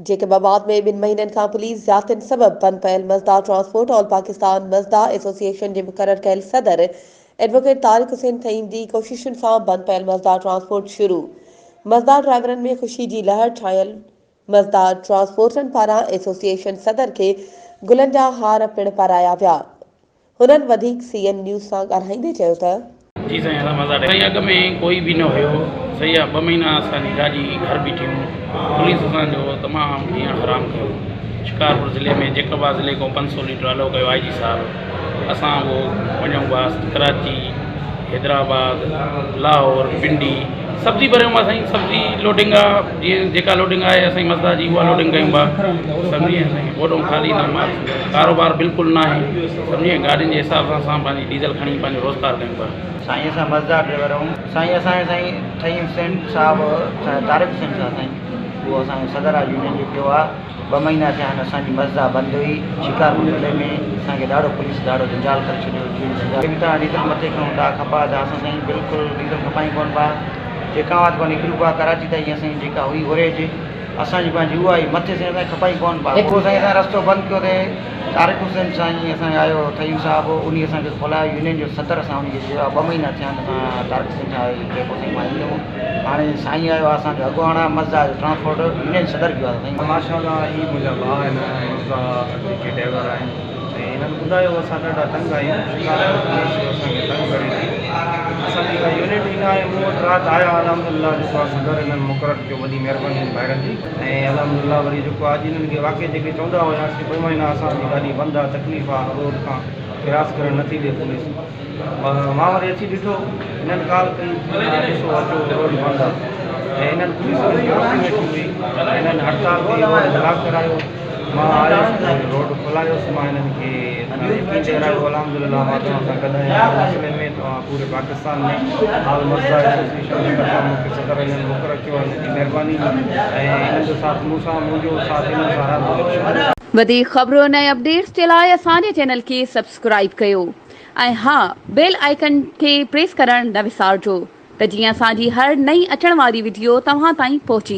Jacob آباد ۾ ٻن مهينن کان پوليس زيادتين سبب بند پيل Mazda transport all Pakistan Mazda association جي مقرر ڪيل صدر ايڊووڪيٽ طارق حسين ٿهيم جي ڪوششن سان بند پيل مزدا ٽرانسپورٽ شروع مزدا ڊرائيورن ۾ خوشي جي لهر ڇانيل مزدا ٽرانسپورٽرن پاران ايسوسيئيشن صدر کي گلن جا هار پڻ پارايا ويا هنن وڌيڪ سي اين نيوز سان ڳالهائيندي چيو ته. جي سائين اسان مزا سائين اڳ ۾ ڪوئي به نه هيو صحيح آ ٻه مهينا اسان جي گاڏي گهر بيٺي هون پوليس اسان جو تمام جيئڻ حرام ڪيو شڪارپور ضلعي ۾ جيڪب آباد ضلعي کان 500 ليٽر الو ڪيو آء جي صاحب اسان اهو وڃون پيا ڪراچي حيدرآباد لاهور پنڊي سبزي ڀريون پيا سائين سبزي لوڊنگ آ جيئن جيڪا لوڊنگ آهي اسان جي مزدا جي اها لوڊنگ ڪيون پيا سمجهي ويا سائين اوڏو خالي نه مال ڪاروبار بلڪل نه آهي سمجهي ويا گاڏين جي حساب سان اسان پنهنجي ڊيزل کڻي پنهنجو روزگار ڪيون پيا. سائين اسان مزدا ڊرائيور آهيون سائين اسان جو سائين ٿهيم حسين صاحب طارق حسين صاحب سائين اهو اسان جو صدر آهي يونين جو ڪيو آهي ٻه مهينا ٿيا آهن اسان جي مزدا بند هئي شڪارپور ضلعي ۾ اسان کي ڏاڍو پوليس ڏاڍو جنجال ڪري ڇڏيو جيئن جنجال به تان ڊيزل مٿي کڻون ٿا کپا ته اسان سائين بلڪل ڊيزل کپائين ڪونه پيا جيڪا وات کان نڪريون پيا ڪراچي تائين اسان جي جيڪا هئي اوريج اسان جي پنهنجي اها ئي مٿي سائين اسان کي کپائين ڪونه پيا پوء سائين اسان رستو بند ڪيو تي طارق حسين سائين اسان جو آيو ٿهيم صاحب انهي اسان کي کولايو يونين جو صدر اسان انهي کي چيو آهي ٻه مهينا ٿيا آهن اسان طارق حسين صاحب کي چئي پوء سائين مان ايندم هاڻي سائين آيو آهي اسان جو اڳواڻ آهي مزدا جو ٽرانسپورٽ يونين صدر ڪيو آهي سائين. ماشاء الله هي منهنجا ڀاء آهن مزدا جيڪي ڊرائيور آهن ۽ هنن ٻڌايو اسان ڏاڍا تنگ آهيون شڪارپور پوليس اسان کي تنگ ڪري ٿي اسان جي ڪا يونٽ ئي نه آهي مون وٽ رات آيا الحمد لله جيڪو آهي صدر هنن مقرر ڪيو وڏي مهرباني هن ڀائرن جي ۽ الحمد لله وري جيڪو آهي اڄ هنن کي واقعي جيڪي چوندا هياسين ٻه مهينا اسان جي گاڏي بند آهي تڪليف آهي روڊ کان ڪراس ڪرڻ نٿي ڏي پوليس مان وري اچي ڏٺو هنن ڪال ڪئي ته ڏسو اچو روڊ بند آ ۽ هنن پوليس وارن کي روڪي ويٺي هئي هنن هڙتال ڪئي روڊ بلاڪ ڪرايو مان آيس ته روڊ کولايوس مان هنن کي يقين ڏيرايو الحمد لله مان توهان سان گڏ آهيان هر مسئلي ۾ توهان پوري پاڪستان ۾ آل مزدا ايسوسيئيشن جي طرفان مون کي صدر هنن مقرر ڪيو آهي هنن جي مهرباني ۽ هنن جو ساٿ مون سان منهنجو ساٿ هنن سان رهندو انشاء الله. وڌيڪ خبرن ۽ اپڊيٽس جي لاء اسان جي چينل کي سبسڪرائيب ڪيو. ۽ ها بيل آئيڪن کي پريس ڪرڻ نه وسارجو ته جيئن اسان جي هر نئين اچڻ واري وڊيو توهان تائين پهچي.